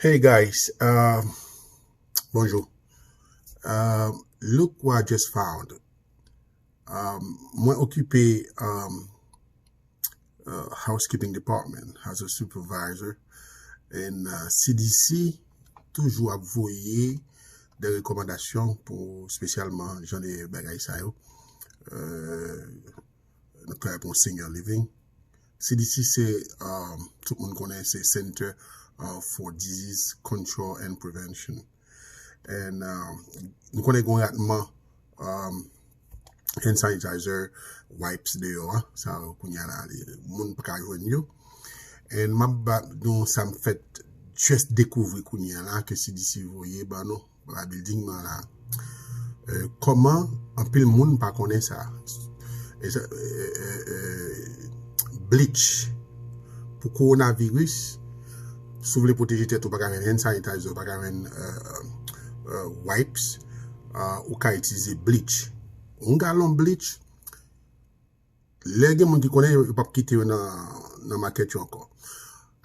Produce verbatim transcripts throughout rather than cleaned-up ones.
Hey guys, uh, bonjou. Uh, look what I just found. Um, mwen okipe um, uh, housekeeping department as a supervisor and uh, C D C toujou ap voye de rekòmandasyon pou espesyalman jan de bagay sa yo. Uh, n ap travay pou yon senior living. C D C se, um, tout moun konnen se Center uh, for Disease Control and Prevention. And um, nou konnen gen yon ratman um, hand sanitizer, wipes deyò a, sa yo kounye a la, moun pa ka jwenn yo. And m ap ba nou sa m fèt just dekouvri kounye a la ke C D C voye ban nou. Ba building mwen la. Euh, kòman anpil moun pa konnen sa? E sa, euh, euh, euh, bleach pou kowonaviris, si w vle pwoteje tèt ou, pa ka jwenn hand sanitizer, pa ka jwenn euh, euh, wipes, euh, ou ka itilize bleach. Yon galon bleach, lè gen moun ki konnen yo, yo p ap kite yo nan, nan makèt yo ankò.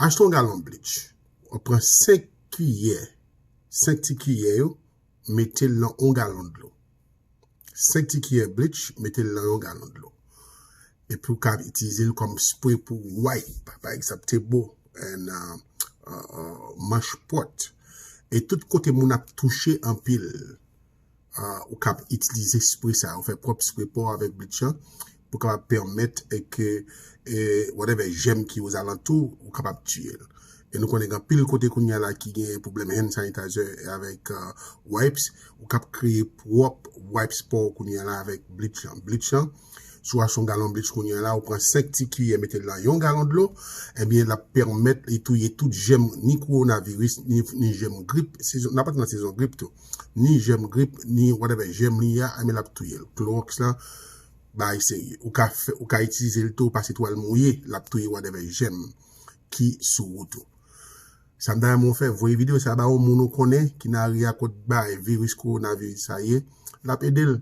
Achte yon galon bleach. Ou pran senk kiyè, senk ti kiyè yo, mete l nan yon galon dlo. Senk ti kiyè bleach, mete l nan yon galon dlo. Epi ou ka itilize l kòm spray pou wipe, pa egzanp, tebo, and, uh, uh, uh, manch pòt. E tout kote moun ap touche anpil, uh, ou ka itilize spray sa, ou fè pwòp spray pa w avèk bleach lan, pou kapab pèmèt e ke e whatever jèm ki ozalantou, ou kapab tiye l. E nou konnen gen anpil kote kounye a la ki gen pwoblèm hand sanitizer avèk uh, wipes, ou kab kreye pwòp wipes pa w kounye a la avèk bleach lan. Bleach lan, si w achte yon galon bleach kounye a la, ou pran senk ti kiyè mete l nan yon galon dlo, ebyen l ap pèmèt li touye tout jèm, ni kowonaviris, ni, ni jèm grip, sezon, n ap antre nan sezon grip tou, ni jèm grip, ni whatever jèm li a, ebyen l ap touye l. Klowòks lan, bagay serye. Ou ka fè, ou ka itilize l tou, ou pase twal mouye, l ap touye whatever jèm ki sou wout ou. Sa m ta renmen w fè, voye videyo sa ba yon moun ou konnen ki nan ri a kot bay viris kowonaviris sa ye, l ap ede l.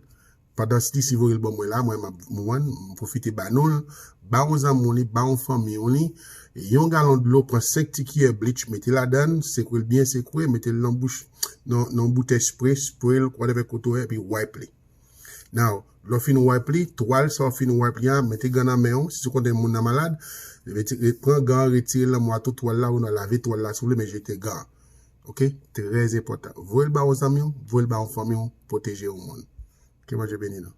Pandan C D C voye l ban mwen la, mwen m ap mwen, m pwofite ba nou l, ba yon zanmi w li, ba yon fanmi w li, yon galon dlo, pran senk ti kiyè bleach, mete ladan l, sekwe l byen sekwe, mete l nan bouch, nan, nan boutèy spray, spray l, whatever kote w ye, epi wipe li. Now, lè w fin wipe li, twal sa w fin wipe li a, mete gannmen w, si w konnen moun nan malad, retire, pran gan, retire lanmò a tou twal la, ou nan lave twal la si w vle, men jete gan. Ok? Trè enpòtan. Voye l ba yon zanmi w, voye l ba yon fanmi w, pwoteje yon moun. Ke Bondye beni nou.